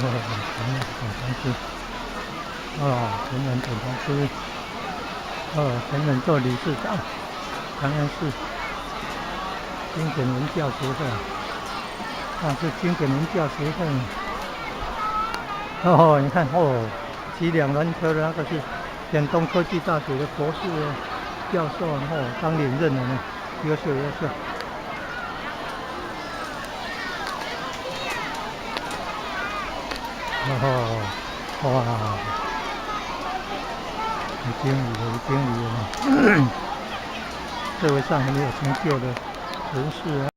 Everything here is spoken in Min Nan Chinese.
哦，前任總公司，哦，前任總公司，哦，前任做理事長，當然是經典文教協會，啊，是經典文教協會。哦，你看哦，騎兩輪車的那個是遠東科技大學的博士教授，然後剛連任的呢，優秀優秀。哦，哇，有經理的，有經理的，社會上很有成就的人士啊。